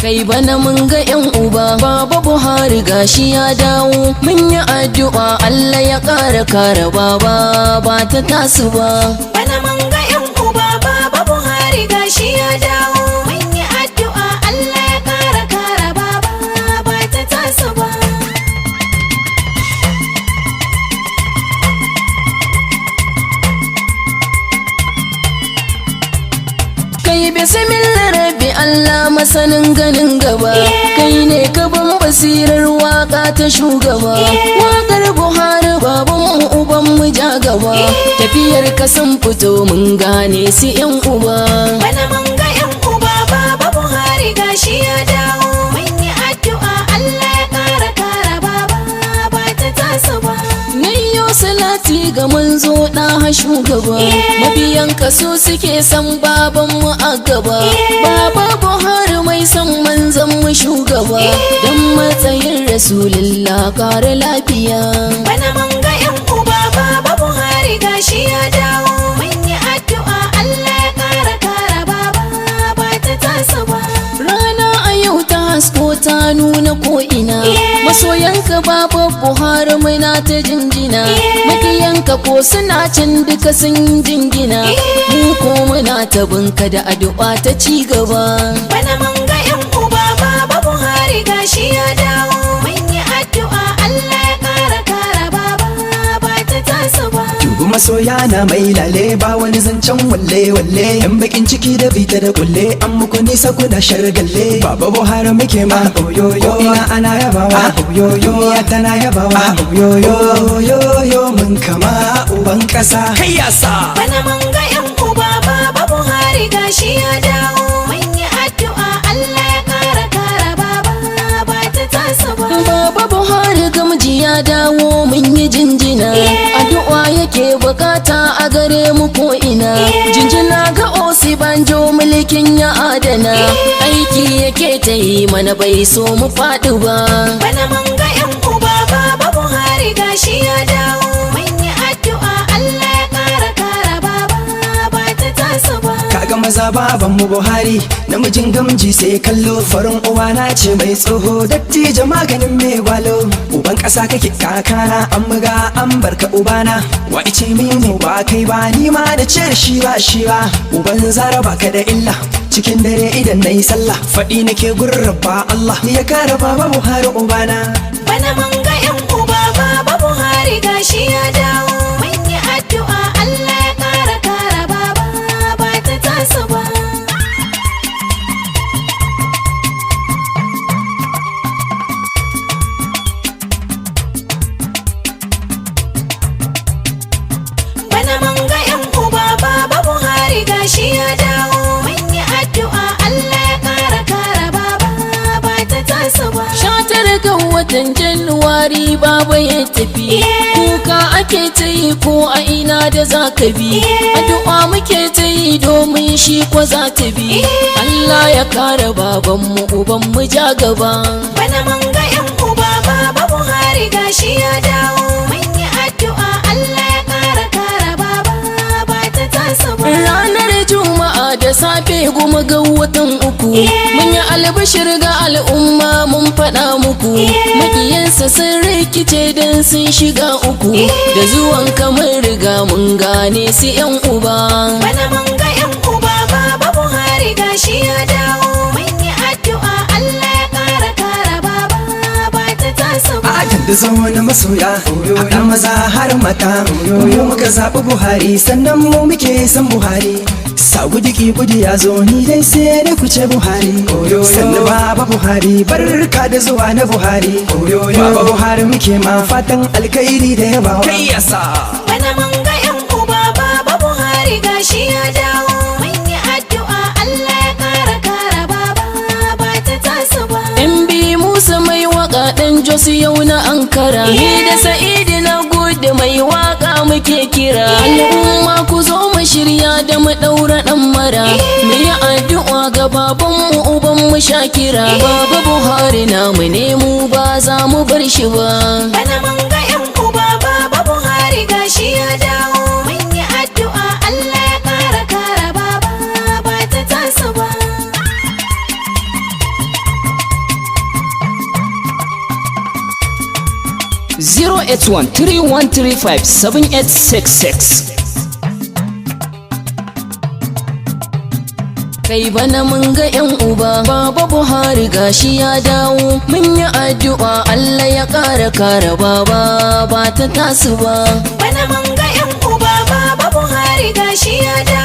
Kai bana mun ga yan uba, Baba Buhari gashi ya dawo. Mun yi addu'a Allah ya ƙara kare baba, ba ta tasu ba. Bana mun ga yan uba, Baba Buhari gashi ya dawo. Mun yi addu'a Allah ya kara kara baba, ba ta tasu ba. Kai, bismillah rabbi Allah, masanin ganin gaba. Kai ne ka ban basirar waka ta shugaba. Wakar Buhari, baban mu, uban mu, ja gaba. Tafiyar ka sun fito, mun gane su yan uba. Bana mun ga yan uba, Baba Buhari gashi ya dawo. Mun yi addu'a Allah ya kara kara baba, ba ta tasu ba. Nayyo salati ga manzo ɗa shugaba. Mabiyan su suke san baban mu a gaba. Baba Buhari mai san manzon mu shugaba. Dan matsayin Rasulullah, kare lafiya. Bana mun ga yan uba, Baba Buhari gashi ya dawo. Mun yi addu'a Allah ya kara kara baba, ba ta tasu ba. Rana a yau ta hasko, ta nuna ko'ina. Masoyanka Baba Buhari muna ta jinjina. Makiyanka ko suna can duka sun jingina. Mu ko muna ta binka da addu'a ta ci gaba. Bana mun ga yan uba, Baba Buhari gashi ya dawo. Mun yi addu'a Allah ya kara kara baba, ba ta tasu ba. Dubu masoya na mai lale, ba wani zancen walle walle. Yan bakin ciki da bita da kulle, an muku nisa kuna shargalle. Baba Buhari muke ma oyoyo, ina ana yabawa oyoyo, duniya tana yabawa oyoyo oyoyo, mun kama uban kasa kai yasa. Bana mun ga yan uba, Baba Buhari gashi ya dawo. Mun yi addu'a Allah ya kara kara baba, ba ta tasu ba. Baba Buhari gamji ya dawo, mun yi jinjina. Addu'a yake bukata a gare mu ko ina. Jinjina ga Osibanjo, mulkin ya adana. Aiki yake ta yi mana, bai so mu faɗi ba. Bana mun ga yan uba, Baba Buhari gashi ya dawo. Mun yi addu'a Allah ya kara kara baba, ba ta tasu ba. Kaga maza, baban mu Buhari, namijin gamji sai kallo, farin uwa na ce mai tsoho, dattijo maganin mai gwalo, uban kasa kake kakana, an buga an barka ubana, wa ice mini ba kai ba, ni ma da ce shi ba shi ba, uban zara baka da illa, cikin dare idan nayi sallah faɗi nake gurraba Allah ya kare Baba Buhari ubana. Bana mun ga yan uba, Baba Buhari gashi ya dawo. Mun yi addu'a Allah ya kara kara baba, ba ta tasu ba. Bana mun ga yan uba, Baba Buhari gashi ya dawo. Mun yi addu'a Allah ya kara kara baba, ba ta tasu ba. 19 ga watan Januwari baba ya tafi. Kuka ake ta yi ko a ina da za ka bi. Addu'a muke ta yi domin shi ko za ta bi. Allah ya kare babanmu, ubanmu, ja gaba. Bana mun ga yan uba, Baba Buhari gashi ya dawo. Mun yi addu'a Allah ya kara kara baba, ba ta tasu ba. Ranar Juma'a da safe 10 ga watan 3, mun yi albashir ga al'umma, mun faɗa muku. Makiyansa sun rikice don sun shiga uku. Da zuwan kamar riga mun gane su yan uba. Bana mun ga yan uba, Baba Buhari gashi ya dawo. Mun yi addu'a Allah ya kara kara baba, ba ta tasu ba. A da wani masoya, haɗa maza har mata, mu muka zaɓi Buhari, sannan mu muke san Buhari. Sa gudu gudu ya zo, ni dai sai dai ku ce Buhari. Sannan Baba Buhari, barka da zuwa na Buhari. Baba Buhari muke ma fatan alkhairi da yabawa. Kai yasa. Bana mun ga yan uba, Baba Buhari gashi ya dawo. Mun yi addu'a Allah ya kara kara baba, ba ta tasu ba. MB Musa mai waka ɗan Jos, yau na Ankara. Ni da Sa'idu na gudu mai waka muke kira. Al'umma ku zo mu shirya da mu ɗaura ɗan mara. Mu yi addu'a ga babanmu, ubanmu Shakira. Baba Buhari namu ne, mu ba za mu bar shi ba. Bana mun ga yan uba, Baba Buhari gashi ya dawo. Mun yi addu'a Allah ya kara kara baba, ba ta tasu ba. 081 3135 7866. Kai bana mun ga yan uba, Baba Buhari gashi ya dawo. Mun yi addu'a Allah ya ƙara kare baba, ba ta tasu ba. Bana mun ga 'yan uba, Baba Buhari gashi ya dawo.